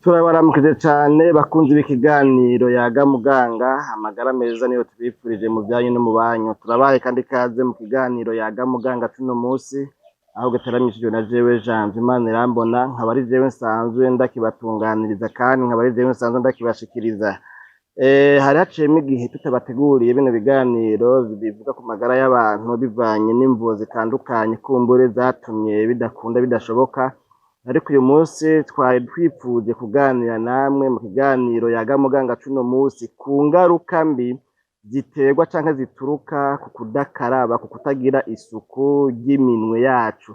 Turabaramukije cane bakunzi b'ikiganiro Yaga Muganga. Amagara meza niyo tubipfurije mu vyanyu no mu banyu. Turabahaye kandi ikaze mu kiganiro Yaga Muganga cuno musi, aho giteramishijwe na jewe Janvier Manirambona, nkaba ari jewe nsanzwe ndakibatunganiriza kandi nkaba ari jewe nsanzwe ndakibashikiriza. Hari haciyemwo igihe tutabateguriye bino biganiro bivuga ku magara y'abantu, bivanye n'imvo zitandukanye kumbure zatumye bidakunda, bidashoboka. Ariko uyu munsi twari twipfuje kuganira namwe mu kiganiro Yaga Muganga cuno musi ku ngaruka mbi ziterwa canke zituruka ku kudakaraba, ku kutagira isuku ry'iminwe yacu.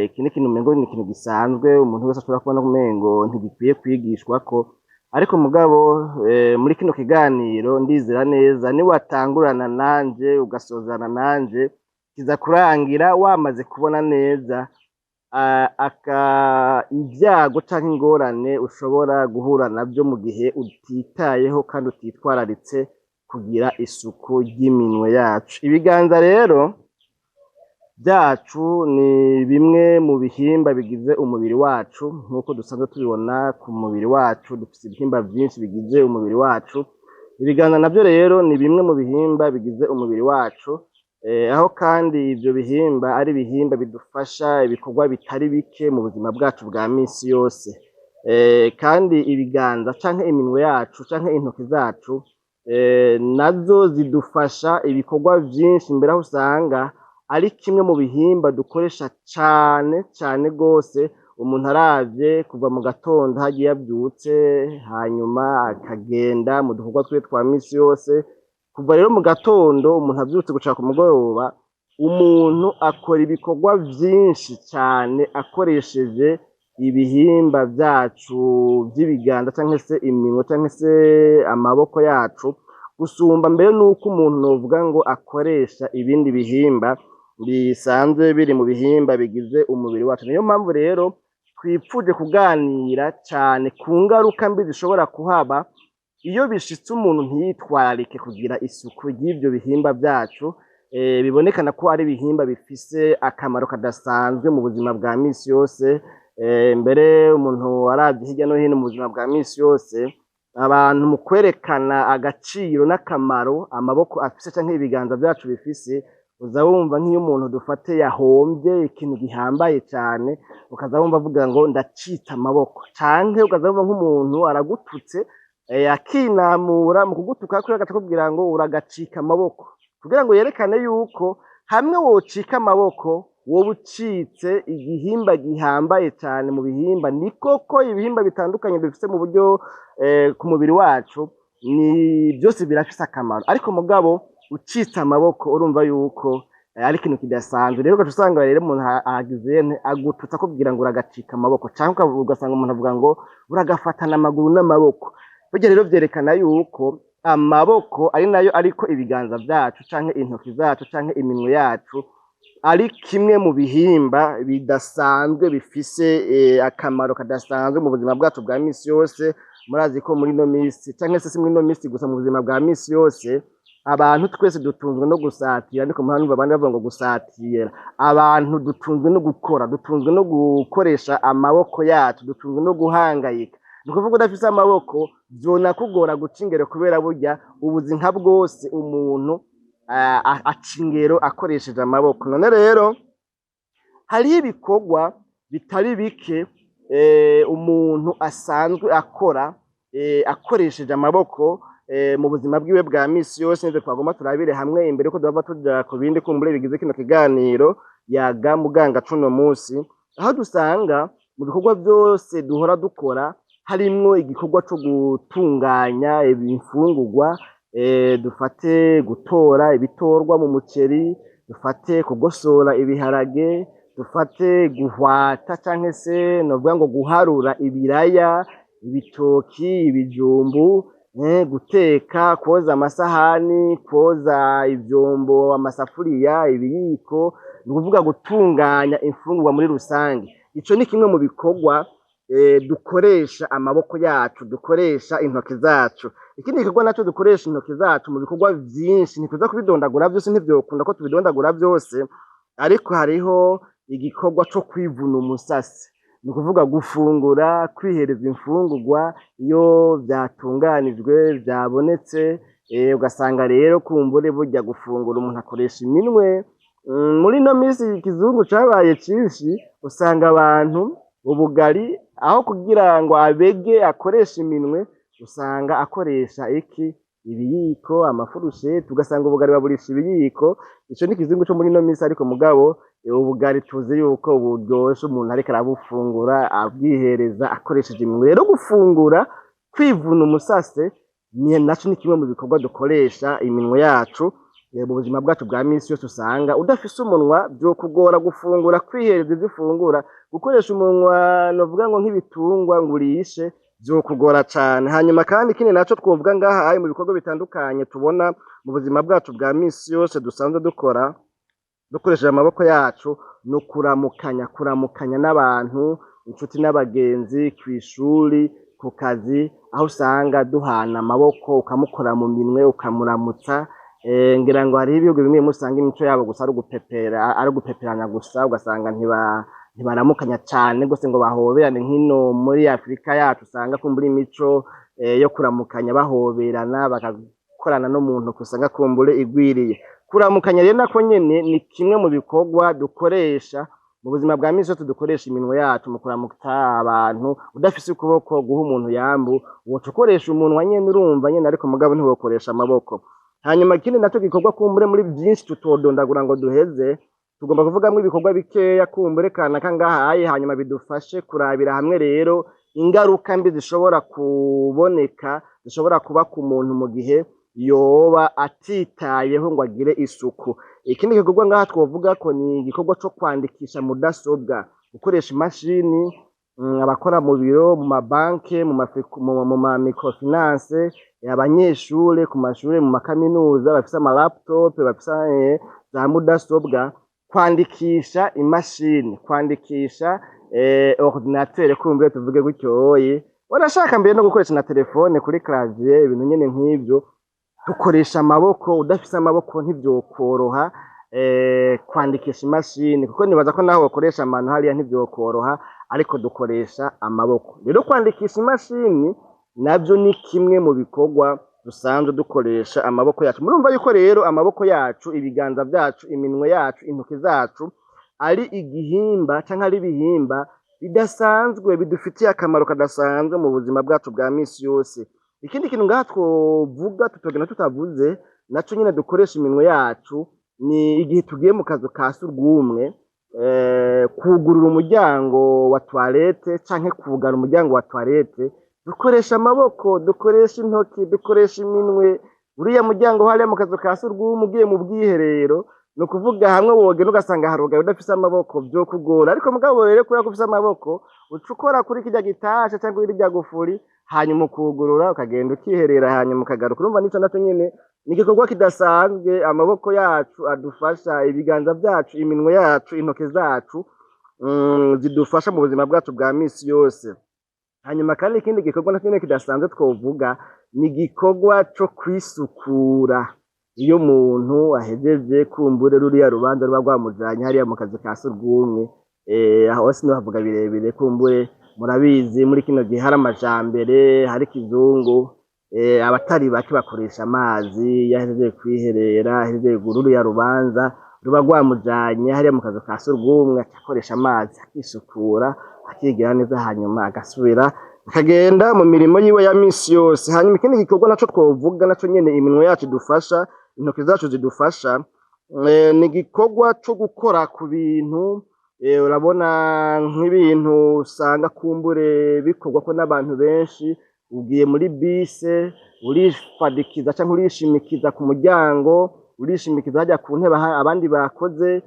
Iki ni ikintu umengo ni ikintu gisanzwe, umuntu wese ashobora kubona umengo ntigikwiye kwigishwako, ariko mugabo muri kino kiganiro ndizera neza niwatangurana nanje ugasozerana nanje, kiza kurangira wamaze kubona neza ivyago canke ingorane ushobora guhura navyo mu gihe utitayeho kandi utitwararitse kugira isuku ry'iminwe yacu. Ibiganza rero vyacu ni bimwe mu bihimba bigize umubiri wacu. Nk'uko dusanzwe tubibona ku mubiri wacu, dufise ibihimba vyinshi bigize umubiri wacu. Ibiganza navyo rero ni bimwe mu bihimba bigize umubiri wacu, aho kandi ivyo bihimba ari ibihimba bidufasha ibikorwa bitari bike mu buzima bwacu bwa misi yose. Kandi ibiganza canke iminwe yacu canke intoki zacu nazo zidufasha ibikorwa vyinshi, mbere aho usanga ari kimwe mu bihimba dukoresha cane cane gose. Umuntu aravye kuva mu gatondo hagiye yavyutse, hanyuma akagenda mu dukorwa twiwe twa misi yose, kuva rero mu gatondo umuntu avyutse gushika ku mugoroba, umuntu akora ibikorwa vyinshi cane akoresheje ibihimba vyacu vy'ibiganza canke se iminwe canke se amaboko yacu, gusumba mbere nuko umuntu novuga ngo akoresha ibindi bihimba bisanzwe biri mu bihimba bigize umubiri wacu. Niyo mpamvu rero twipfuje kuganira cane ku ngaruka mbi zishobora kuhaba iyo bishitse umuntu ntiyitwararike kugira isuku ry'ivyo bihimba vyacu, bibonekana ko ari ibihimba bifise akamaro kadasanzwe mu buzima bwa misi yose. Mbere umuntu aravye hirya no hino mu buzima bwa misi yose, abantu mu kwerekana agaciro n'akamaro amaboko afise canke ibiganza vyacu bifise, uza wumva nk'iyo umuntu dufate yahomvye ikintu gihambaye cane, ukaza wumva avuga ngo "Ndacitse amaboko", canke ukaza wumva nk'umuntu aragututse, akinamura mu kugutuka kwiwe agaca akubwira ngo "Uragacika amaboko", kugira ngo yerekane yuko hamwe wocika amaboko woba ucitse igihimba gihambaye cane mu bihimba. Ni koko ibihimba bitandukanye dufise mu buryo ku mubiri wacu ni byose birafise akamaro, ariko mugabo ucitse amaboko urumva yuko ari ikintu kidasanzwe. Rero ugaca usanga rero umuntu agize agututse akubwira ngo "Uragacika amaboko", canke ugasanga umuntu avuga ngo "Uragafatana amaguru n'amaboko". Burya rero vyerekana yuko amaboko ari nayo, ariko ibiganza vyacu canke intoki zacu canke iminwe yacu ari kimwe mu bihimba bidasanzwe bifise akamaro kadasanzwe mu buzima bwacu bwa misi yose. Murazi ko muri ino misi, canke se si muri ino misi gusa, mu buzima bwa misi yose abantu twese dutunzwe no gusatira. Ariko muhora abandi bavuga ngo gusatira, abantu dutunzwe no gukora, dutunzwe no gukoresha amaboko yacu, dutunzwe no guhangayika. Ni ukuvuga udafise amaboko vyonakugora guca ingero, kubera burya ubuzi nka bwose umuntu aca ingero akoresheje amaboko. None rero hariho ibikorwa bitari bike umuntu asanzwe akora akoresheje amaboko mu buzima bwiwe bwa misi yose. Nivyo twagomba turabire hamwe imbere yuko duhava tuja ku bindi kumbure bigize kino kiganiro Yaga Muganga cuno musi, aho dusanga mu bikorwa vyose duhora dukora harimwo igikorwa co gutunganya imfungurwa. Dufate gutora ibitorwa mu muceri, dufate kugosora ibiharage, dufate guhwata canke se novuga ngo guharura ibiraya, ibitoki, ibijumbu, guteka, kwoza amasahani, kwoza ivyombo, amasafuriya, ibiyiko, ni ukuvuga gutunganya imfungurwa muri rusange. Ico ni kimwe mu bikorwa dukoresha amaboko yacu, dukoresha intoki zacu. Ikindi gikorwa naco dukoresha intoki zacu mu bikorwa vyinshi, ntituza kubidondagura vyose, ntivyokunda ko tubidondagura vyose, ariko hariho igikorwa co kwivuna umusase. Ni ukuvuga gufungura, kwihereza imfungurwa iyo vyatunganijwe vyabonetse, ugasanga rero kumbure burya gufungura umuntu akoresha iminwe. Muri ino misi ikizungu cabaye cinshi, usanga abantu ubugari aho kugira ngo abege akoreshe iminwe, usanga akoresha iki? Ibiyiko, amafurusheti, ugasanga ubugari baburisha ibiyiko. Ico ni ikizungu co muri ino misi, ariko mugabo ubugari tuzi yuko buryoshe umuntu ariko arabufungura abwihereza akoresheje iminwe. Rero gufungura, kwivuna umusase, naco ni kimwe mu bikorwa dukoresha iminwe yacu mu buzima bwacu bwa misi yose. Usanga udafise umunwa vyokugora gufungura, kwihereza ivyo ufungura, gukoresha umunwa novuga ngo nk'ibitungwa ngo urishe vyokugora cane. Hanyuma kandi ikindi naco twovuga ngaha mu bikorwa bitandukanye tubona mu buzima bwacu bwa misi yose dusanzwe dukora dukoresheje amaboko yacu, ni ukuramukanya, kuramukanya n'abantu, inshuti n'abagenzi, kw'ishuri, ku kazi, aho usanga duhana amaboko, ukamukora mu minwe ukamuramutsa. Ngira ngo hariho ibihugu bimwe bimwe usanga imico yabo gusa ari ugupepera, ari ugupeperana gusa, ugasanga ntibaramukanya cane gose ngo bahoberane nk'ino muri Afrika yacu usanga kumbura imico yo kuramukanya bahoberana bagakorana no mu ntoke usanga kumbure igwiriye. Kuramukanya rero nako nyene ni kimwe mu bikorwa dukoresha mu buzima bwa misi yose, dukoresha iminwe yacu mu kuramutsa abantu. Udafise ukuboko guha umuntu yambu, woca ukoresha umunwa nyene, urumva nyene, ariko mugabo ntiwokoresha amaboko. Hanyuma ikindi naco gikorwa kumbure muri vyinshi tutodondagura ngo duheze, tugomba kuvugamwo ibikorwa bikeya kumbure kanaka ngahaye, hanyuma bidufashe kurabira hamwe rero ingaruka mbi zishobora kuboneka, zishobora kuba ku muntu mu gihe yoba atitayeho ngo agire isuku. Ikindi gikorwa ngaha twovuga ko ni igikorwa co kwandikisha mudasobwa, gukoresha imashini, abakora mu biro, mu mabanke, mu ma microfinance, abanyeshure ku mashure, mu makaminuza bafise ama laptop, bafise za mudasobwa, kwandikisha imashini, kwandikisha ordinateur kumbure tuvuge gutyoye, wanashaka mbere no gukoresha na telefone kuri clavier, ibintu nyene nk'ivyo dukoresha amaboko. Udafise amaboko ntivyokoroha kwandikisha imashini, kuko nibaza ko naho wokoresha amano hariya ntivyokoroha, ariko dukoresha amaboko. Rero kwandikisha imashini navyo ni kimwe mu bikorwa dusanzwe dukoresha amaboko yacu. Murumva yuko rero amaboko yacu, ibiganza vyacu, iminwe yacu, intoke zacu ari igihimba canke ari ibihimba bidasanzwe bidufitiye akamaro kadasanzwe mu buzima bwacu bwa misi yose. Ikindi kintu ngaha twovuga tutogenda tutavuze, naco nyene dukoresha iminwe yacu, ni igihe tugiye mu kazu ka surwumwe, kwugurura umuryango wa toilette canke kwugara umuryango wa toilette, dukoresha amaboko, dukoresha intoki, dukoresha iminwe. Uriya muryango hariya mu kazu ka surwumwe ugiye mu bwiherero, ni ukuvuga hamwe wogenda ugasanga harugaye udafise amaboko vyokugora, ariko mugabo rero kubera ko ufise amaboko uca ukora kuri kirya gitasha canke kuri rirya gufuri, hanyuma ukugurura ukagenda ukiherera, hanyuma ukagaruka. Urumva nico naco nyene ni igikorwa kidasanzwe amaboko yacu adufasha, ibiganza vyacu, iminwe yacu, intoke zacu zidufasha mu buzima bwacu bwa misi yose. Hanyuma kandi ikindi gikorwa naco nyene kidasanzwe twovuga ni igikorwa co kwisukura. Iyo umuntu ahejeje kumbure ruriya rubanza ruba rwamujanye hariya mu kazu ka surwumwe, aho sinohavuga birebire, kumbure murabizi muri kino gihe hari amajambere, hari ikizungu, abatari bake bakoresha amazi. Iyo ahejeje kwiherera, ahejeje ruriya rubanza ruba rwamujanye hariya mu kazu ka surwumwe, aca akoresha amazi akisukura, akigira neza, hanyuma agasubira akagenda mu mirimo yiwe ya misi yose. Hanyuma ikindi gikorwa naco twovuga, naco nyene iminwe yacu idufasha, intoke zacu zidufasha, ni igikorwa co gukora ku bintu. Urabona nk'ibintu usanga kumbure bikorwako n'abantu benshi, ugiye muri bise, urifadikiza canke urishimikiza ku muryango, urishimikiza harya ku ntebe abandi bakoze,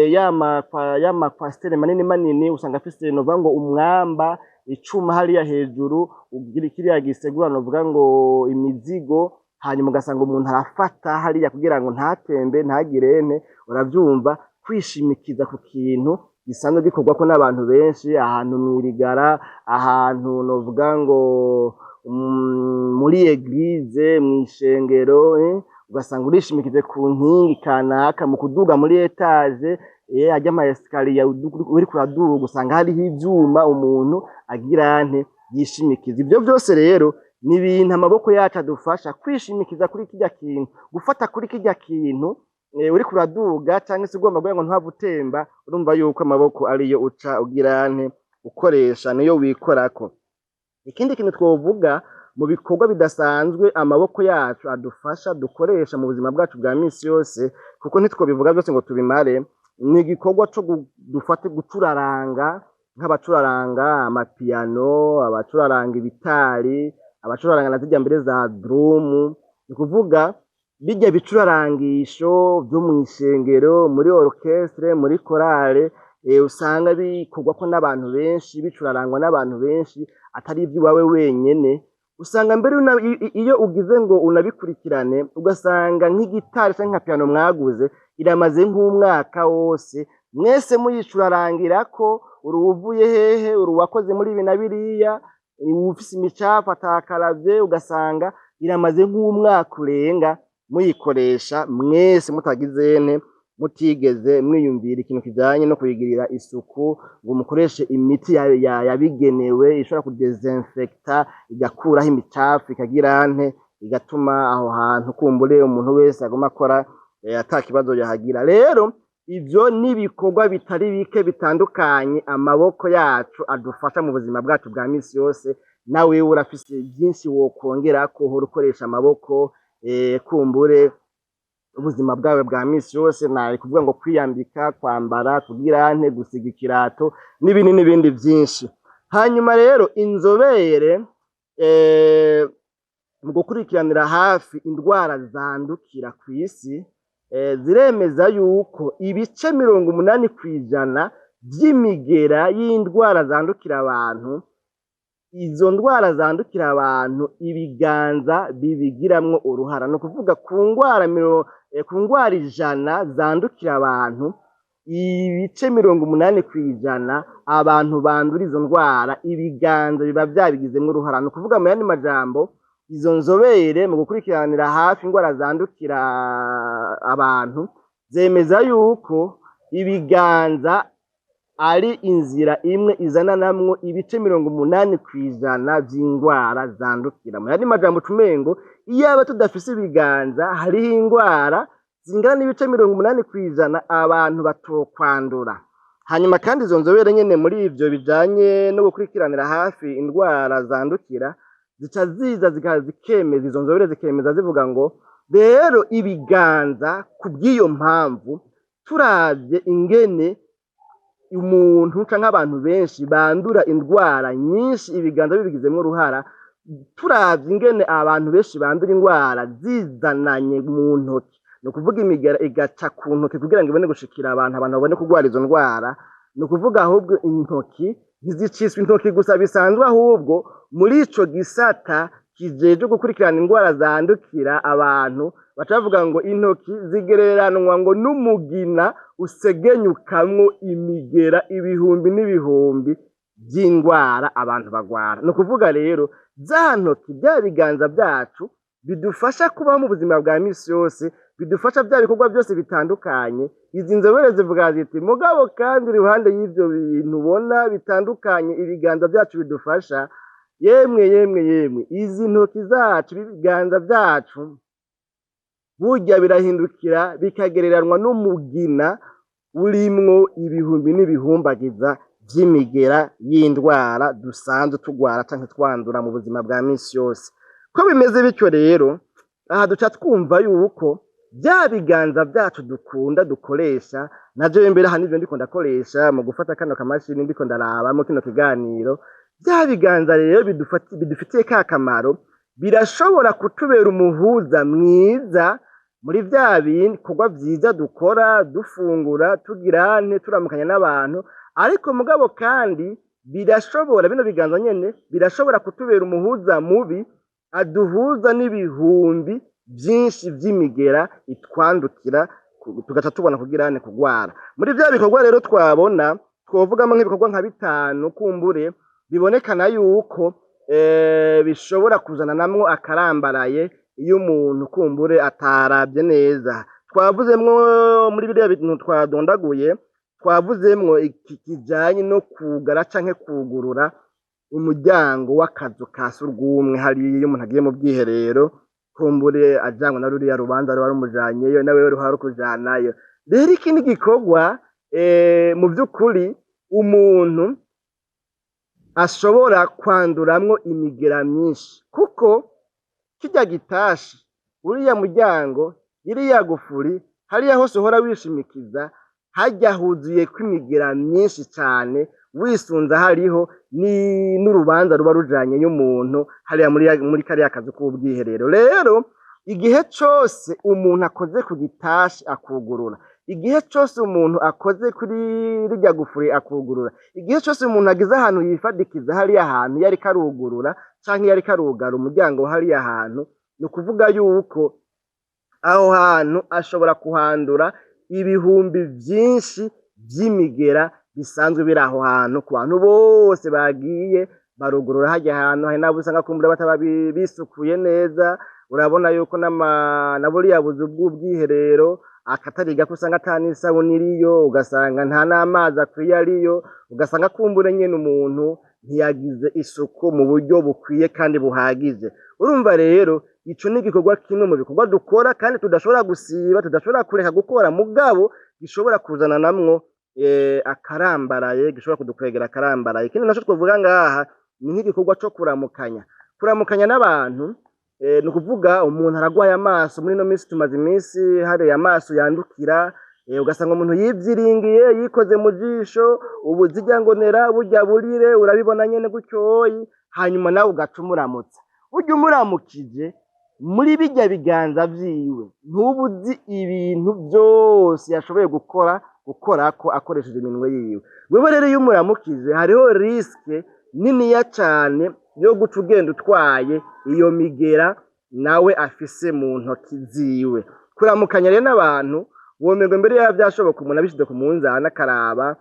ya ma coaster manini manini usanga afise novuga ngo umwamba, icuma hariya hejuru, ugira kiriya gisegura novuga ngo imizigo, hanyuma ugasanga umuntu arafata hariya kugira ngo ntatembe, ntagirente, uravyumva, kwishimikiza ku kintu gisanzwe gikorwako n'abantu benshi, ahantu mw'irigara, ahantu novuga ngo muri eglise, mw'ishengero, ugasanga urishimikije ku nkingi kanaka mu kuduga muri étage, Arya ama escalier uriko uraduga usanga hariho ivyuma umuntu agira nte yishimikiza. Ivyo vyose rero ni ibintu amaboko yacu adufasha kwishimikiza kuri kirya kintu, gufata kuri kirya kintu uriko uraduga canke se ugomba kugira ngo ntuhave utemba, urumva yuko amaboko ariyo uca ugira nte ukoresha, niyo wikorako. Ikindi kintu twovuga mu bikorwa bidasanzwe amaboko yacu adufasha dukoresha mu buzima bwacu bwa misi yose, kuko ntitwobivuga vyose ngo tubimare, ni igikorwa co dufate gucuraranga, nk'abacuraranga amapiyano, abacuraranga ibitari, abacuraranga na zirya mbere za drum, ni ukuvuga birya bicurarangisho vyo mw'ishengero, muri orchestre, muri chorale, usanga bikorwako n'abantu benshi, bicurarangwa n'abantu benshi, atari ivy'iwawe wenyene. Usanga mbere iyo ugize ngo unabikurikirane, ugasanga nk'igitari canke nka piyano mwaguze iramaze nk'umwaka wose mwese muyicurarangirako, uri uwuvuye hehe, uri uwakoze muri ibi na biriya, uwufise imicafu atakaravye, ugasanga iramaze nk'umwaka urenga muyikoresha mwese mutagizene, mutigeze mwiyumvira ikintu kijanye no kuyigirira isuku, ngo mukoreshe imiti yabigenewe ishobora kudesinfecta, igakuraho imicafu, ikagira nte, igatuma aho hantu kumbure umuntu wese aguma akora ata kibazo yahagira. Rero ivyo ni ibikorwa bitari bike bitandukanye amaboko yacu adufasha mu buzima bwacu bwa misi yose. Nawewe urafise vyinshi wokongerako, uhora ukoresha amaboko kumbure ubuzima bwawe bwa misi yose, nari kuvuga ngo kwiyambika, kwambara, kugira nte, gusiga ikirato n'ibindi n'ibindi vyinshi. Hanyuma rero inzobere mu gukurikiranira hafi indwara zandukira kw'isi ziremeza yuko ibice 80% vy'imigera y'indwara zandukira abantu, izo ndwara zandukira abantu ibiganza bibigiramwo uruhara. Ni ukuvuga ku ngwara 100 zandukira abantu, ibice 80% abantu bandura izo ndwara ibiganza biba vyabigizemwo uruhara. Ni ukuvuga mu yandi majambo, izo nzobere mu gukurikiranira hafi indwara zandukira abantu zemeza yuko ibiganza ari inzira imwe izananamwo ibice 80% vy'indwara zandukira. Mu yandi majambo ucumengo iyaba tudafise ibiganza hariho indwara zingana n'ibice 80% abantu batokwandura. Hanyuma kandi izo nzobere nyene muri ivyo bijanye no gukurikiranira hafi indwara zandukira zica ziza zikemeza, izo nzobere zikemeza zivuga ngo rero ibiganza kubw'iyo mpamvu, turavye ingene umuntu canke abantu benshi bandura indwara nyinshi ibiganza bibigizemwo uruhara, turavye ingene abantu benshi bandura indwara zizananye mu ntoki, ni ukuvuga imigera igaca ku ntoki kugira ngo ibone gushikira abantu, abantu babone kurwara izo ndwara, ni ukuvuga ahubwo intoki ntiziciswa intoki gusa bisanzwe, ahubwo muri ico gisata kijejwe gukurikirana indwara zandukira abantu baca bavuga ngo intoki zigereranwa ngo n'umugina usegenyukamwo imigera ibihumbi n'ibihumbi vy'indwara abantu bagwara. Ni ukuvuga rero za ntoki, vya biganza vyacu bidufasha kubaho mu buzima bwa misi yose, bidufasha vya bikorwa vyose bitandukanye. Izi nzobere zivuga ziti mugabo kandi iruhande y'ivyo bintu ubona bitandukanye ibiganza vyacu bidufasha, yemwe yemwe yemwe, izi ntoki zacu, ibiganza vyacu burya birahindukira bikagereranwa n'umugina urimwo ibihumbi n'ibihumbagiza vy'imigera y'indwara dusanzwe tugwara canke twandura mu buzima bwa misi yose. Ko bimeze bityo rero, aha duca twumva yuko vya biganza vyacu dukunda dukoresha, na jewe mbere aha nivyo ndiko ndakoresha mu gufata kano kamashini ndiko ndarabamwo kino kiganiro, vya biganza rero bidufitiye ka kamaro, birashobora kutubera umuhuza mwiza muri vya bikorwa vyiza dukora, dufungura, tugira nte, turamukanya n'abantu, ariko mugabo kandi birashobora, bino biganza nyene birashobora kutubera umuhuza mubi aduhuza n'ibihumbi vyinshi vy'imigera itwandukira, tugaca tubona kugira nte kugwara. Muri vya bikorwa rero twabona, twovugamo nk'ibikorwa nka bitanu kumbure bibonekana yuko bishobora kuzananamwo akarambaraye iyo umuntu kumbure ataravye neza. Twavuzemwo muri biriya bintu twadondaguye, Twavuzemwo iki kijanye no kugara canke kwugurura umuryango w'akazu ka surwumwe hariya iyo umuntu agiye mu bwiherero, kumbure ajanwe na ruriya rubanza ruba rumujanyeyo, nawewe ruhora rukujanayo. Rero iki ni igikorwa mu vy'ukuri umuntu ashobora kwanduramwo imigera myinshi, kuko kirya gitashi, uriya muryango, iriya gufuri, hariya hose uhora wishimikiza, harya huzuyeko imigera myinshi cane, wisunze hariho n'urubanza ruba rujanyeyo umuntu hariya muri kariya kazu k'ubwiherero. Rero igihe cose umuntu akoze ku gitashi akugurura, igihe cose umuntu akoze kuri rirya gufuri akugurura, igihe cose umuntu agize ahantu yifadikiza hariya hantu iyo ariko arugurura canke iyo ariko arugara umuryango hariya hantu, ni ukuvuga yuko aho hantu ashobora kuhandura ibihumbi vyinshi vy'imigera bisanzwe biri aho hantu ku bantu bose bagiye barugurura harya hantu. Hari n'abo usanga kumbure bataba bisukuye neza, urabona yuko na buriya buzu bw'ubwiherero akatari gake usanga ata n'isabuni iriyo, ugasanga nta n'amazi akwiye ariyo, ugasanga kumbure nyene umuntu ntiyagize isuku mu buryo bukwiye kandi buhagije. Urumva rero ico ni igikorwa kimwe mu bikorwa dukora kandi tudashobora gusiba, tudashobora kureka gukora, mugabo gishobora kuzananamwo akarambaraye, gishobora kudukwegera akarambaraye. Ikindi naco twovuga ngaha ni nk'igikorwa co kuramukanya. Kuramukanya n'abantu, ni ukuvuga umuntu aragwaye amaso, muri ino minsi tumaze iminsi hari amaso yandukira, ugasanga umuntu yivyiringiye, yikoze mu jisho, ubu zirya ngonera, burya burire, urabibona nyene gutyoyi, hanyuma nawe ugaca umuramutsa. Burya umuramukije, muri birya biganza vyiwe, ntuba uzi ibintu vyose yashoboye gukorako akoresheje iminwe yiwe. Wewe rero iyo umuramukije, hariho risque niniya cane yo guca ugenda utwaye iyo migera nawe afise mu ntoki ziwe. Kuramukanya rero n'abantu, womengo mbere yaba vyashoboka umuntu abishize ku munzane akaraba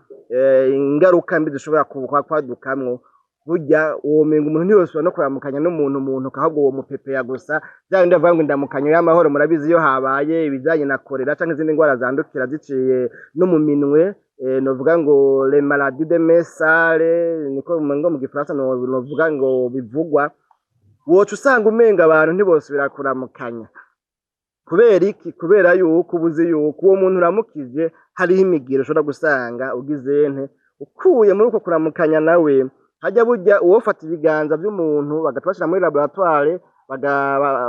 ingaruka mbi zishobora kwadukamwo, burya womenga umuntu ntiyosubira no kuramukanya n'umuntu mu ntoke, ahubwo womupepeya gusa, vya bindi bavuga ngo indamukanyo y'amahoro. Murabizi iyo habaye ibijanye na korera canke izindi ngwara zandukira ziciye no mu minwe, novuga ngo les maladies de mains sales, niko ngo mu gifaransa novuga ngo bivugwa, woca usanga umenga abantu ntibosubira kuramukanya. Kubera iki? Kubera yuko uba uzi yuko uwo muntu uramukije hariho imigiro ushobora gusanga ugize nte ukuye muri uko kuramukanya nawe. Harya burya uwofata ibiganza vy'umuntu bagaca bashira muri laboratoire,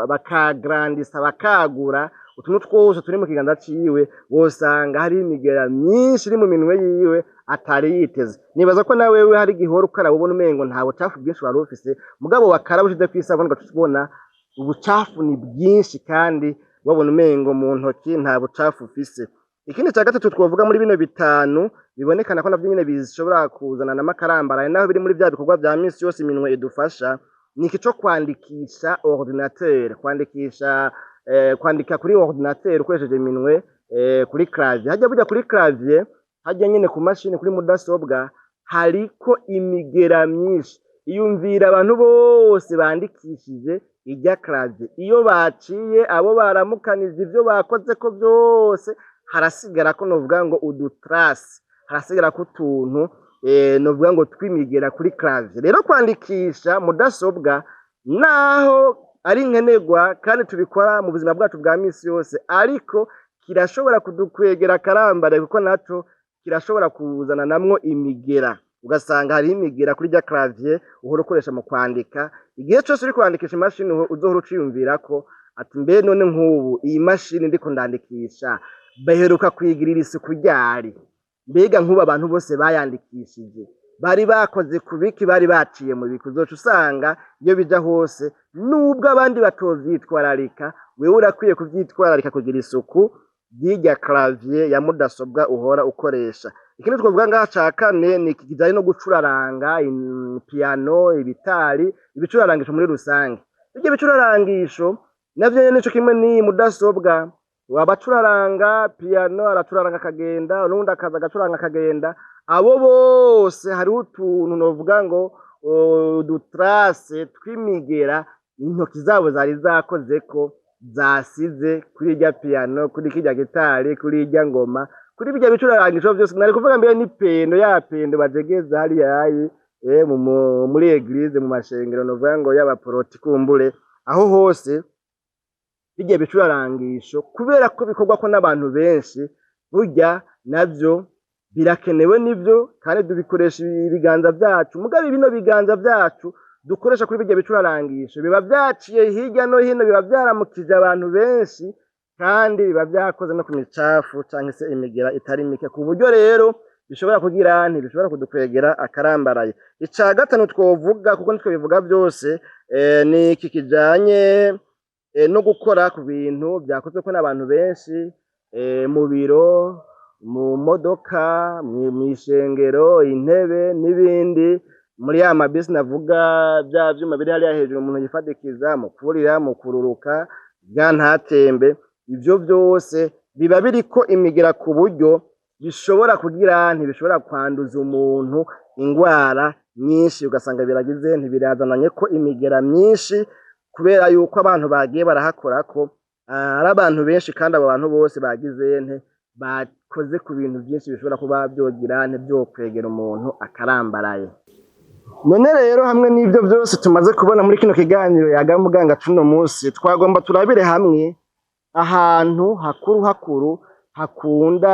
bakagrandisa, bakagura utuntu twose turi mu kiganza ciwe, wosanga hariho imigera myinshi iri mu minwe yiwe atari yiteze. Nibaza ko na wewe hari igihe uhora ukaraba ubona umengo nta bucafu bwinshi wari ufise, mugabo wakaraba ushizeko isabuni ugaca ubona ubucafu ni bwinshi, kandi wabona umengo mu ntoki nta bucafu ufise. Ikindi ca gatatu twovuga muri bino bitanu bibonekana ko navyo nyene bishobora kuzanana amakarambaraye, naho biri muri vya bikorwa vya misi yose iminwe idufasha, ni iki co kwandikisha ordinateur, kwandikisha, kwandika kuri ordinateur ukoresheje iminwe, kuri clavier. Harya burya kuri clavier, harya nyene ku mashini, kuri mudasobwa, hariko imigera myinshi. Iyumvira abantu bose bandikishije irya clavier, iyo baciye, abo baramukanije, ivyo bakozeko vyose, harasigarako novuga ngo udutrace, harasigarako utuntu novuga ngo tw'imigera kuri clavier. Rero kwandikisha mudasobwa, naho ari nkenerwa kandi tubikora mu buzima bwacu bwa misi yose, ariko kirashobora kudukwegera akarambaraye, kuko naco kirashobora kuzananamwo imigera, ugasanga hariho imigera kuri rya clavier uhora ukoresha mu kwandika. Igihe cose uriko urandikisha imashini, uzohora uciyumvirako ati: mbe none nk'ubu iyi mashini ndiko ndandikisha baheruka kuyigirira isuku ryari? Mbega nk'ubu abantu bose bayandikishije bari bakoze ku biki? Bari baciye mu biki? Uzoca usanga iyo bija hose, nubwo abandi batovyitwararika, wewe urakwiye kuvyitwararika, kugira isuku ry'irya clavier ya mudasobwa uhora ukoresha. Ikindi twovuga ngaha ca kane ni iki kijanye no gucuraranga piano, ibitari, ibicurarangisho muri rusange. Ivyo bicurarangisho navyo nyene nico kimwe n'iyi mudasobwa. Abacuraranga piano aracuraranga akagenda, n'uwundi akaza agacuranga akagenda, abo bose hariho utuntu novuga ngo udutrace tw'imigera intoki zabo zari zakozeko, zasize kuri irya piano, kuri kirya gitari, kuri irya ngoma, kuri Kuri birya bicurarangisho vyose nari kuvuga mbere ni pendo ya pendo bajegeza hariya yayi muri église, mu mashengero novuga ngo y'abaporoti, kumbure aho hose birya bicurarangisho, kubera ko bikorwako n'abantu benshi, burya navyo birakenewe nivyo, kandi tubikoresha ibiganza vyacu. Mugabo bino biganza vyacu dukoresha kuri birya bicurarangisho biba vyaciye hirya no hino, biba vyaramukije abantu benshi, kandi biba vyakoze no ku micafu canke se imigera itari mike, ku buryo rero bishobora kugira ntibishobora kudukwegera akarambaraye. Ica gatanu twovuga, kuko nitwe bivuga byose, ni iki kijanye no gukora ku bintu vyakozweko n'abantu benshi, mu biro, mu modoka, mw'ishengero, intebe n'ibindi, muri ya mabisi navuga, vya vyuma biri hariya hejuru umuntu yifadikiza mu kurira, mu kururuka, bwa ntatembe. Ivyo vyose biba biriko imigera, ku buryo bishobora kugira ntibishobora kwanduza umuntu ingwara nyinshi, ugasanga biragize ntibirazananye ko imigera myinshi, kubera yuko abantu bagiye barahakorako ari abantu benshi, kandi abo bantu bose bagize nte bakoze ku bintu vyinshi bishobora kuba vyogira ntivyokwegera umuntu akarambaraye. None rero, hamwe n'ivyo vyose tumaze kubona muri kino kiganiro Yaga Muganga cuno musi, twagomba turabire hamwe ahantu hakuru hakuru hakunda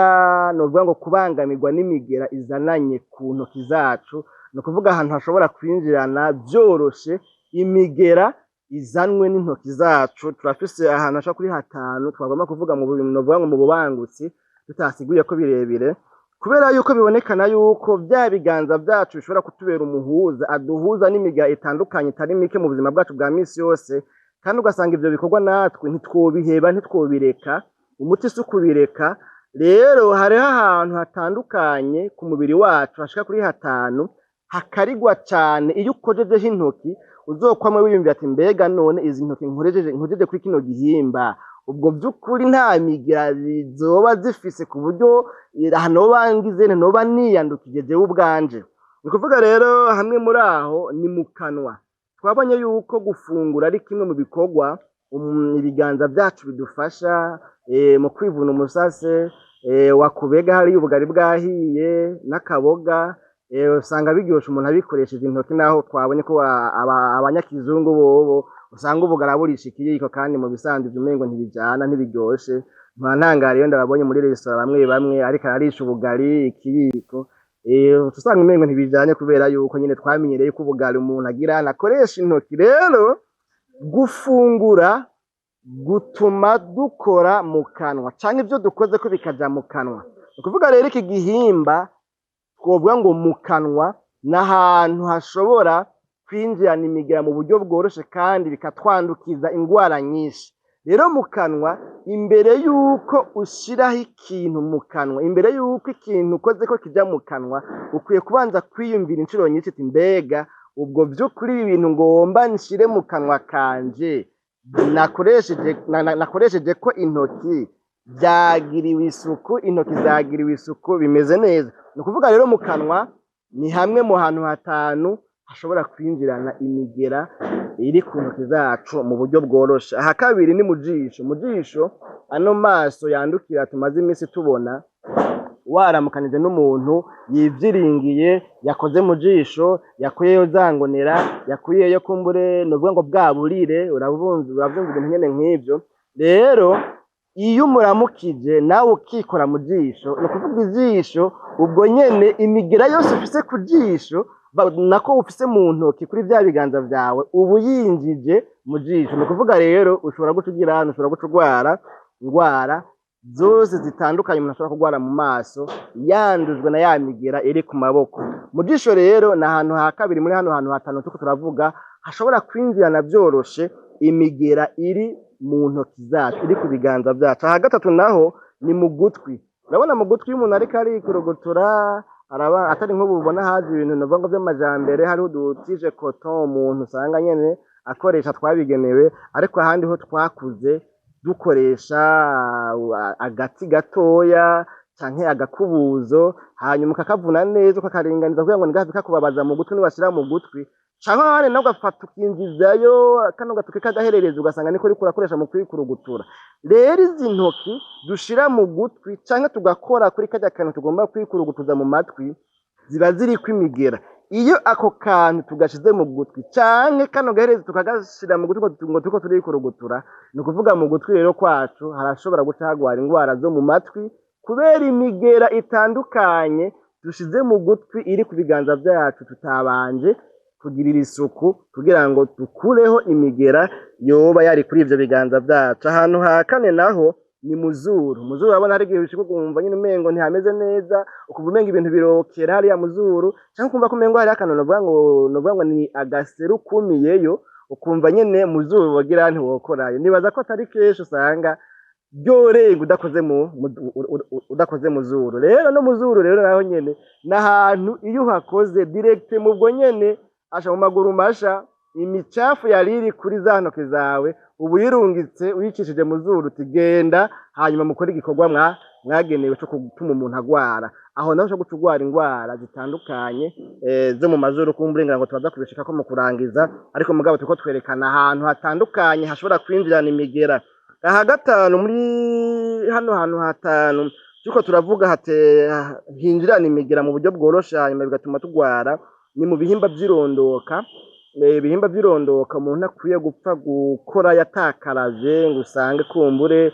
novuga ngo kubangamirwa n'imigera izananye ku ntoki zacu, ni ukuvuga ahantu hashobora kwinjirana vyoroshe imigera izanwe n'intoki zacu. Turafise ahantu hashika kuri hatanu twagomba kuvuga mu novuga ngo mu bubangutsi, tutasiguye ko birebire, kubera yuko bibonekana yuko vya biganza vyacu bishobora kutubera umuhuza aduhuza n'imigera itandukanye itari mike mu buzima bwacu bwa misi yose, kandi ugasanga ivyo bikorwa natwe ntitwobiheba, ntitwobireka. Umuti si ukubireka. Rero hariho ahantu hatandukanye ku mubiri wacu hashika kuri hatanu hakarigwa cane. Iyo ukojejeho intoki, uzokwama wiyumvira ati: "Mbega none izi ntoki nkojeje kuri kino gihimba, ubwo vy'ukuri nta migera zoba zifise, ku buryo noba ngize nte, noba niyandukije jewe ubwanje?" Ni ukuvuga rero, hamwe muri aho ni mu kanwa. Twabonye yuko gufungura ari kimwe mu bikorwa ibiganza vyacu bidufasha mu kwivuna umusase wakubega hariya ubugari bwahiye n'akaboga, usanga biryoshe umuntu abikoresheje intoki, naho twabonye ko abanyakizungu bobo usanga ubugari aburisha ikiyiko, kandi mu bisanzwe ivyo umengo ntibijana, ntibiryoshe. Mpora ntangara iyo ndababonye muri resitora, bamwe bamwe ariko ararisha ubugari ikiyiko, usanga umengo ntibijanye, kubera yuko nyene twamenyereye ko ubugari umuntu agira akoresha intoki. Rero gufungura gutuma dukora mu kanwa, canke ivyo dukozeko bikaja mu kanwa. Ni ukuvuga rero iki gihimba twovuga ngo mu kanwa ni ahantu hashobora kwinjirana imigera mu buryo bworoshe, kandi bikatwandukiza ingwara nyinshi. Rero mu kanwa, imbere yuko ushiraho ikintu mu kanwa, imbere yuko ikintu ukozeko kija mu kanwa, ukwiye kubanza kwiyumvira incuro nyinshi ati: "Mbega ubwo vy'ukuri ibi bintu ngomba nshire mu kanwa kanje nakoresheje ko intoki vyagiriwe isuku, intoki zagiriwe isuku, bimeze neza?" Ni ukuvuga rero mu kanwa ni hamwe mu hantu hatanu hashobora kwinjirana imigera iri ku ntoki zacu mu buryo bworoshe. Aha kabiri ni mu jisho. Mu jisho, ano maso yandukira tumaze imisi tubona, waramukanije n'umuntu yivyiringiye, yakoze mu jisho, yakuyeyo za ngonera, yakuyeyo kumbure novuga ngo bwa burire, uravyumva ibintu nyene nk'ivyo. Rero iyo umuramukije nawe ukikora mu jisho, ni ukuvuga ijisho ubwo nyene imigera yose ufise ku jisho, nako ufise mu ntoki kuri vya biganza vyawe, uba uyinjije mu jisho. Ni ukuvuga rero ushobora guca ugira hano, ushobora guca urwara ingwara zose zitandukanye umuntu ashobora kurwara mu maso, yandujwe na ya migera iri ku maboko. Mu jisho rero ni ahantu ha kabiri muri hano hantu hatanu turiko turavuga hashobora kwinjirana vyoroshe imigera iri mu ntoki zacu, iri ku biganza vyacu. Aha gatatu naho ni mu gutwi. Urabona mu gutwi iyo umuntu ariko arikorogotora, araba atari nk'ubu ubona haje ibintu novuga ngo vy'amajambere, hariho udutije coton umuntu usanga nyene akoresha twabigenewe, ariko ahandi ho twakuze dukoresha agati gatoya canke agakubuzo, hanyuma ukakavuna neza, ukakaringaniza kugira ngo ntigahave kakubabaza mu gutwi niwashira mu gutwi. Canke ahandi nawe ugafata ukinjizayo kano gatoke k'agahererezi, ugasanga niko uriko urakoresha mu kwikurugutura. Rero izi ntoki dushira mu gutwi canke tugakora kuri karya kantu tugomba kwikurugutuza mu matwi, ziba ziriko imigera. Iyo ako kantu tugashize mu gutwi canke kano gaherezi tukagashira mu gutwi ngo turiko turikurugutura, ni ukuvuga mu gutwi rero kwacu harashobora guca hagwara ingwara zo mu matwi kubera imigera itandukanye dushize mu gutwi iri ku biganza vyacu tutabanje kugirira isuku kugira ngo dukureho imigera yoba yari kuri ivyo biganza vyacu. Ahantu ha kane naho ni muzuru. Muzuru urabona hari igihe ushika ukumva nyene umengo ntihameze neza, ukumva umengo ibintu birokera hariya muzuru, canke ukumva ko umengo hariho akantu novuga ngo ni agaseru kumiyeyo, ukumva nyene muzuru wogira ntiwokorayo. Nibaza ko atari kenshi usanga ryorenga udakoze muzuru. Rero no muzuru rero naho nyene n'ahantu iyo uhakoze direct mubwo nyene asha mu maguru masha, imicafu yari iri kuri za ntoke zawe uba uyirungitse uyicishije mu zuru uti genda, hanyuma mukore igikorwa mwagenewe co gutuma umuntu agwara. Aho naho ushobora guca ugwara ingwara zitandukanye zo mu mazuru. Kumbure ngira ngo turaza kubishikako mu kurangiza, ariko mugabo turiko twerekana ahantu hatandukanye hashobora kwinjirana imigera. Aha gatanu, muri hano hantu hatanu turiko turavuga hinjirana imigera mu buryo bworoshe hanyuma bigatuma tugwara, ni mu bihimba vy'irondoka. Ibihimba vy'irondoka umuntu akwiye gupfa gukora yatakaravye ngo usange kumbure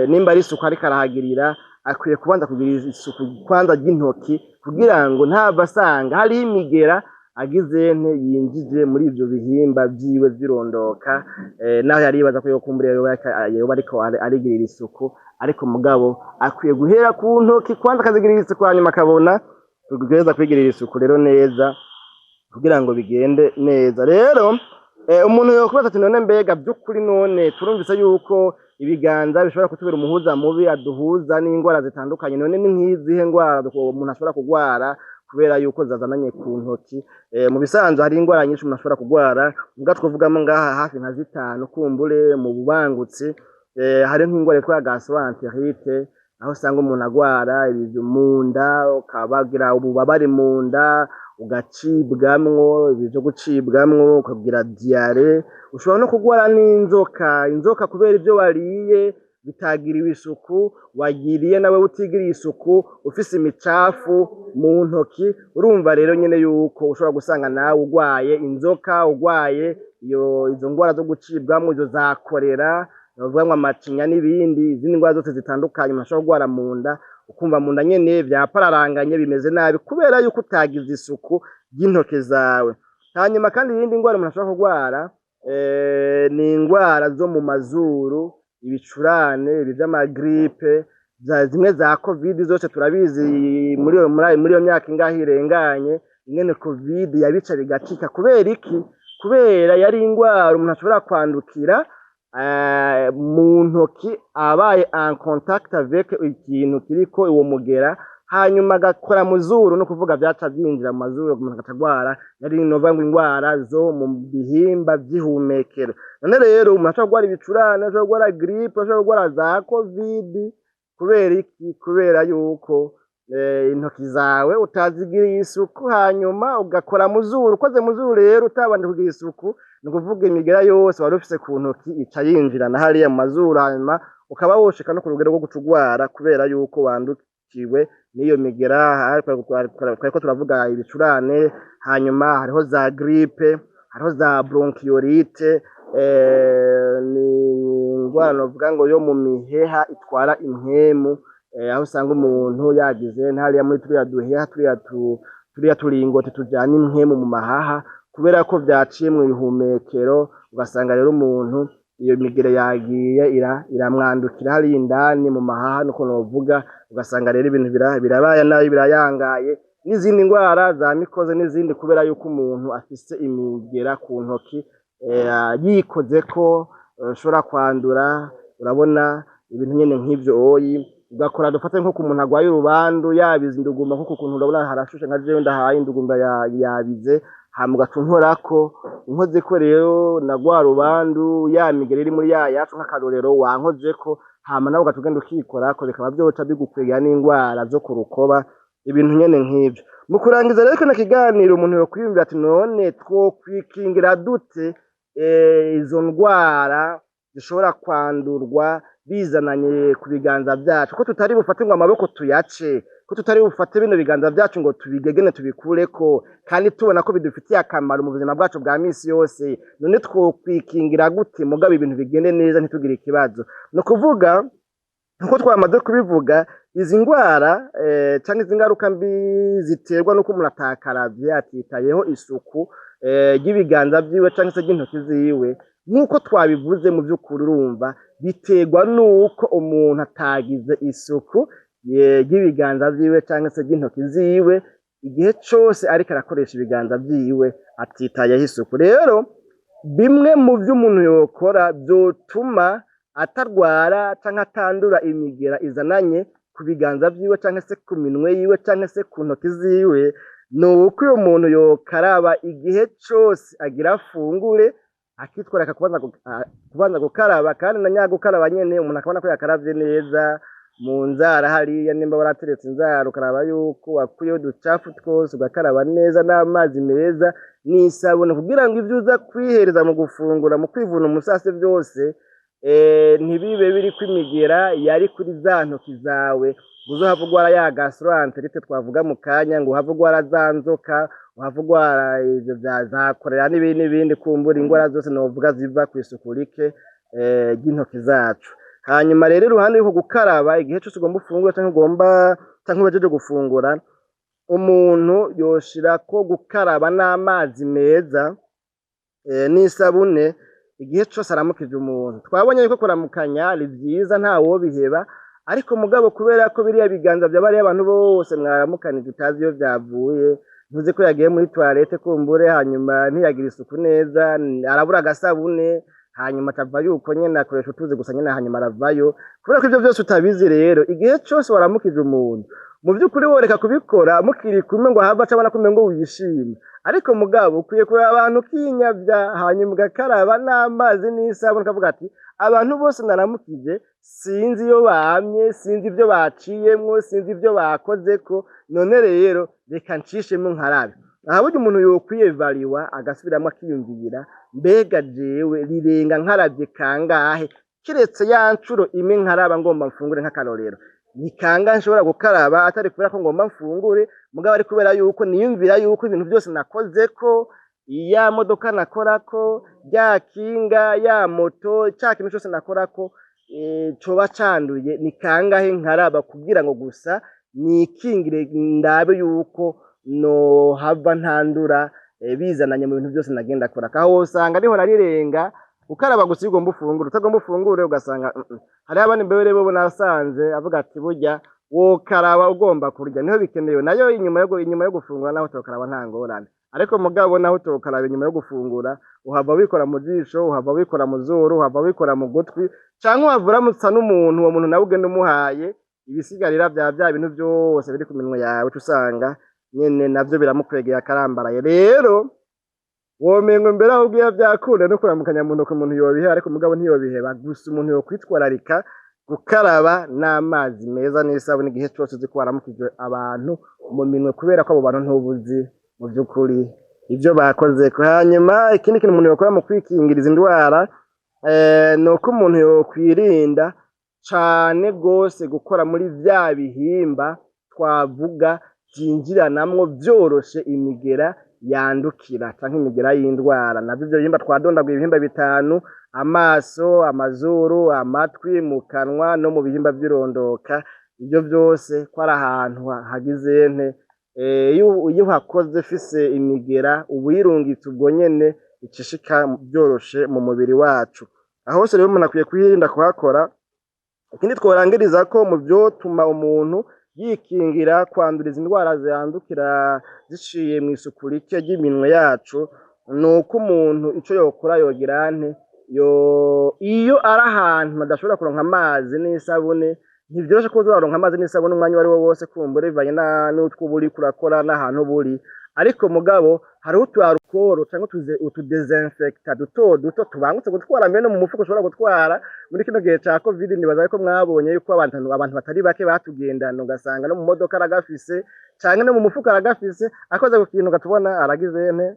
nimba ari isuku ariko arahagirira, akwiye kubanza kugira isuku kwanza ry'intoki kugira ngo ntave asanga hariho imigera agize nte yinjije muri ivyo bihimba vyiwe vy'irondoka, naho yari yibaza ko yokumbure yoba ariko arigirira isuku, ariko mugabo akwiye guhera ku ntoki kwanza akazigirira isuku, hanyuma akabona guheza kwigirira isuku rero neza kugira ngo bigende neza. Rero umuntu yokubaza ati: none mbega vy'ukuri, none turumvise yuko ibiganza bishobora kutubera umuhuza mubi aduhuza n'ingwara zitandukanye, none ni nk'izihe ngwara umuntu ashobora kugwara kubera yuko zazananye ku ntoki? Mu bisanzwe hari ingwara nyinshi umuntu ashobora kugwara, muga twovugamo ngaha hafi nka zitanu kumbure mu bubangutsi. Hari nk'ingwara yitwa gastroentérite, aho usanga umuntu agwara ibintu mu nda, ukabagira ububabare mu nda, ugacibwamwo, ibi vyo gucibwamwo, ukagira diarrhée. Ushobora no kugwara n'inzoka, inzoka kubera ivyo wariye bitagiriwe isuku, wagiriye nawe utigiriye isuku, ufise imicafu mu ntoki. Urumva rero nyene yuko ushobora gusanga nawe ugwaye inzoka, ugwaye iyo izo ngwara zo gucibwamwo, izo za choléra, novuga ngo amacinya n'ibindi, izindi ngwara zose zitandukanye umuntu ashobora kugwara mu nda, ukumva mu nda nyene vyapararanganye bimeze nabi kubera yuko utagize isuku ry'intoke zawe. Hanyuma kandi iyindi ngwara umuntu ashobora kugwara ni ingwara zo mu mazuru, ibicurane, ibi vy'ama grippe, zimwe za Covid zose turabizi muri iyo myaka ingahe irenganye ingene Covid yabica bigacika. Kubera iki? Kubera yari ingwara umuntu ashobora kwandukira mu ntoki abaye en contact avec ikintu kiriko uwo mugera, hanyuma agakora mu zuru, no kuvuga vyaca vyinjira mu mazuru, umuntu agaca agwara. Yari novuga ngo ingwara zo mu bihimba vy'ihumekero. None rero umuntu ashobora kugwara ibicurane, ashobora kugwara grippe, ashobora kugwara za Covid. Kubera iki? Kubera yuko intoki zawe utazigiriye isuku, hanyuma ugakora mu zuru. Ukoze mu zuru rero utabanje kugira isuku, ni ukuvuga imigera yose wari ufise ku ntoki ica yinjirana hariya mu mazuru, hanyuma ukaba woshika no ku rugero rwo guca ugwara kubera yuko wandukiwe n'iyo migera. Twariko turavuga ibicurane, hanyuma hariho za grippe, hariho za bronchiolite, ni ingwara novuga ngo yo mu miheha itwara impwemu, aho usanga umuntu yagize hariya muri turiya duheha, turiya turingoti tujana impwemu mu mahaha, kubera ko vyaciye mw'ihumekero, ugasanga rero umuntu iyo migera yagiye iramwandukira hariya indani mu mahaha, niko novuga. Ugasanga rero ibintu birabaye nabi, birayangaye, n'izindi ngwara za mycose n'izindi, kubera yuko umuntu afise imigera ku ntoki yikozeko ushobora kwandura. Urabona ibintu nyene nk'ivyo oyi ugakora, dufate nko ku muntu agwaye urubandu, yabize indugumba, nko kuntu urabona harashushe nka jewe ndahaye indugumba yabize, hama ugaca unkorako, unkozeko rero na rwa rubandu, ya migera iri muri ya yacu, nk'akarorero wankozeko, hama nawe ugaca ugenda ukikorako, bikaba vyoca bigukwegera n'ingwara zo ku rukoba, ibintu nyene nk'ivyo. Mu kurangiza rero kino kiganiro, umuntu yokwiyumvira ati: none twokwikingira dute izo ndwara zishobora kwandurwa bizananye ku biganza vyacu, ko tutari bufate ngo amaboko tuyace, ko tutari bufate bino biganza vyacu ngo tubigegene tubikureko, kandi tubona ko bidufitiye akamaro mu buzima bwacu bwa misi yose? None twokwikingira gute mugabo ibintu bigende neza, ntitugire ikibazo? Ni ukuvuga, nkuko twamaze kubivuga, izi ndwara canke izi ngaruka mbi ziterwa nuko umuntu atakaravye, atitayeho isuku ry'ibiganza vyiwe canke se ry'intoki ziwe, nk'uko twabivuze, mu vy'ukuri urumva biterwa nuko umuntu atagize isuku ry'ibiganza vyiwe canke se ry'intoki ziwe. Igihe cose ariko arakoresha ibiganza vyiwe atitayeho isuku. Rero bimwe mu vyo umuntu yokora vyotuma atarwara canke atandura imigera izananye ku biganza vyiwe canke se ku minwe yiwe canke se ku ntoki ziwe, ni uko uyo muntu yokaraba igihe cose agira afungure, akitwararika kubanza gukaraba, kandi na nyagukaraba nyene umuntu akabona ko yakaravye neza mu nzara hariya. Nimba warateretse inzara, ukaraba yuko wakuyeho uducafu twose, ugakaraba neza n'amazi meza n'isabune, kugira ngo ivyo uza kwihereza mu gufungura, mu kwivuna umusase, vyose ntibibe biriko imigera yari kuri za ntoki zawe, ngo uzohave urwara ya gastroentérite twavuga mu kanya, ngo uhave urwara za nzoka, uhave urwara ivyo vya za korera n'ibindi n'ibindi, kumbura ingwara zose novuga ziva kw'isuku rike ry'intoki zacu. Hanyuma rero, iruhande y'uko gukaraba igihe cose ugomba ufungure canke ugomba canke uhejeje gufungura, umuntu yoshirako gukaraba n'amazi meza n'isabune igihe cose aramukije umuntu. Twabonye yuko kuramukanya ari vyiza, ntawobiheba, ariko mugabo kubera ko biriya biganza vya bariya abantu bose mwaramukanije utazi iyo vyavuye, ntuzi ko yagiye muri toilette kumbure, hanyuma ntiyagira isuku neza, arabura agasabune, hanyuma akavayo uko nyene, akoresha utuzi gusa nyene, hanyuma aravayo. Kubera ko ivyo vyose utabizi rero, igihe cose waramukije umuntu, mu vy'ukuri woreka kubikora mukiri kumwe, ngo ahave aca abona ko umengo wishima. Ariko mugabo ukwiye kureba abantu ukinyavya, hanyuma ugakaraba n'amazi n'isabune, ukavuga ati: abantu bose naramukije sinzi iyo bamye, sinzi ivyo baciyemwo, sinzi ivyo bakozeko, none rero reka ncishemwo nkarabe. Aha burya umuntu yokwiyevariwa, agasubiramwo, akiyumvira: mbega jewe rirenga nkaravye kangahe, kiretse ya ncuro imwe nkaraba ngomba mfungure? Nk'akarorero, ni kangahe nshobora gukaraba atari kubera ko ngomba mfungure, mugabo ari kubera yuko niyumvira yuko ibintu vyose nakozeko, ya modoka nakorako, rya kinga, ya moto, ca kintu cose nakorako coba canduye? Ni kangahe nkaraba kugira ngo gusa nikingire, ndabe yuko nohava ntandura bizananye mu bintu vyose nagenda kora? Aho wosanga niho narirenga ukaraba gusa iyo ugomba ufungure, utagomba ufungure ugasanga Hariho abandi mbere bobo nasanze avuga ati: burya wokaraba ugomba kurya, niho bikenewe. Nayo inyuma yo gufungura naho utokaraba nta ngorane, ariko mugabo naho utokaraba inyuma yo gufungura, uhava wikora mu jisho, uhava wikora mu zuru, uhava wikora mu gutwi, canke uhava uramutsa n'umuntu, uwo muntu nawe ugenda umuhaye ibisigarira vya bintu vyose biri ku minwe yawe, uca usanga nyene navyo biramukwegeye akarambaraye. Rero womengo mbere ahubwo iyo vyakunda no kuramukanya mu ntoke umuntu yobiheba, ariko mugabo ntiyobiheba gusa, umuntu yokwitwararika gukaraba n'amazi meza n'isabune igihe cose uzi ko waramukije abantu mu minwe, kubera ko abo bantu ntubuzi mu vy'ukuri ivyo bakozeko. Hanyuma ikindi kintu umuntu yokora mu kwikingira izi ndwara ni uko umuntu yokwirinda cane gose gukora muri vya bihimba twavuga vyinjiranamwo vyoroshe imigera yandukira canke imigera y'indwara. Navyo ivyo bihimba twadondaguye, ibihimba bitanu: amaso, amazuru, amatwi, mu kanwa no mu bihimba vy'irondoka. Ivyo vyose ko ari ahantu hagize nte, iyo uhakoze ufise imigera, uba uyirungitse ubwo nyene, ica ishika vyoroshe mu mubiri wacu. Aho hose rero umuntu akwiye kuhirinda kuhakora. Ikindi tworangirizako mu vyotuma umuntu yikingira kwandura izi ndwara zandukira ziciye mw'isuku rike ry'iminwe yacu, nuko umuntu ico yokora, yogira nte, iyo ari ahantu adashobora kuronka amazi n'isabune. Ntivyoroshe ko uza uraronka amazi n'isabune umwanya uwariwo wose, kumbure bivanye n'utwo uba uriko urakora n'ahantu uba uri, ariko mugabo hariho utu alcool canke utu désinfectant duto duto tubangutse gutwara, mbere no mu mufuko ushobora gutwara. Muri kino gihe ca Covid, nibaza yuko mwabonye yuko abantu batari bake batugendana, ugasanga no mu modoka aragafise. Canke no mu mufuko aragafise, akoze ku kintu gatubona aragize nte,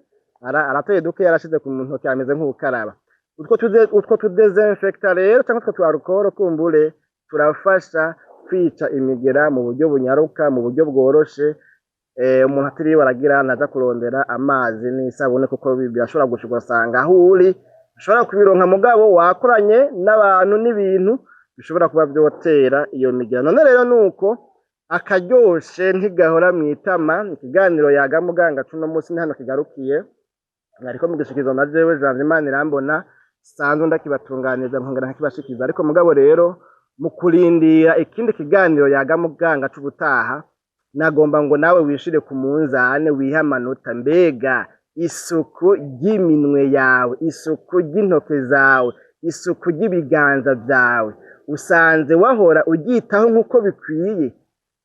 arateye duke yarashize ku ntoki, ameze nk'ukaraba. Utwo tudesinfecta rero canke utwo tu alcool kumbure turafasha kwica imigera mu buryo bunyaruka, mu buryo bworoshe, umuntu atiriwe aragira naja kurondera amazi n'isabune, kuko birashobora gushika ugasanga aho uri ushobora kubironka, mugabo wakoranye n'abantu n'ibintu bishobora kuba vyotera iyo migera. None rero nuko akaryoshe ntigahora mw'itama. Ikiganiro Yaga Muganga cuno musi ni hano kigarukiye. Mwariko mugishikirizwa na jewe Janvier Manirambona, sanzwe ndakibatunganiriza nkongera nkakibashikiza. Ariko mugabo rero mu kurindira ikindi kiganiro Yaga Muganga c'ubutaha, nagomba ngo nawe wishire ku munzane, wihe amanota. Mbega isuku ry'iminwe yawe, isuku ry'intoke zawe, isuku ry'ibiganza vyawe, usanze wahora uryitaho nk'uko bikwiye?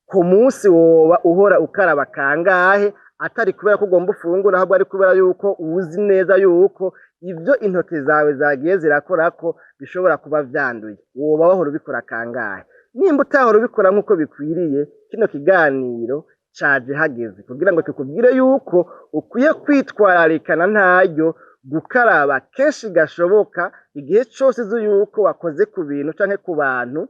Ku munsi woba uhora ukaraba kangahe, atari kubera ko ugomba ufungura, ahubwo ari kubera yuko uzi neza yuko ivyo intoke zawe zagiye zirakorako bishobora kuba vyanduye? Woba wahora ubikora kangahe? Nimba utahora ubikora nk'uko bikwiriye, kino kiganiro caje hageze kugira ngo kikubwire yuko ukwiye kwitwararikana ntaryo gukaraba kenshi gashoboka, igihe cose uzi yuko wakoze ku bintu canke ku bantu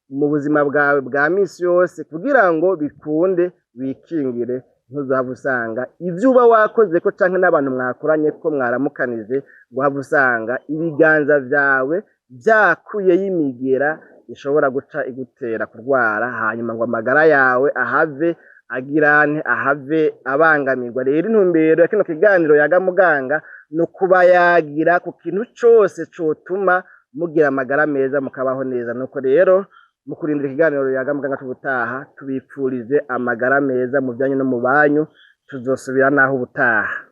mu buzima bwawe bwa misi yose, kugira ngo bikunde wikingire, ntuzohave usanga ivyo uba wakozeko canke n'abantu mwakoranye ko mwaramukanije, ngo uhave usanga ibiganza vyawe vyakuyeyo imigera ishobora guca igutera kurwara, hanyuma ngo amagara yawe ahave agirante, ahave abangamirwa. Rero intumbero ya kino kiganiro Yaga Muganga ni ukubayagira ku kintu cose cotuma mugira amagara meza, mukabaho neza. Nuko rero mu kurindira ikiganiro Yaga Muganga c'ubutaha, tubipfurije amagara meza mu vyanyu no mu banyu. Tuzosubira naho ubutaha.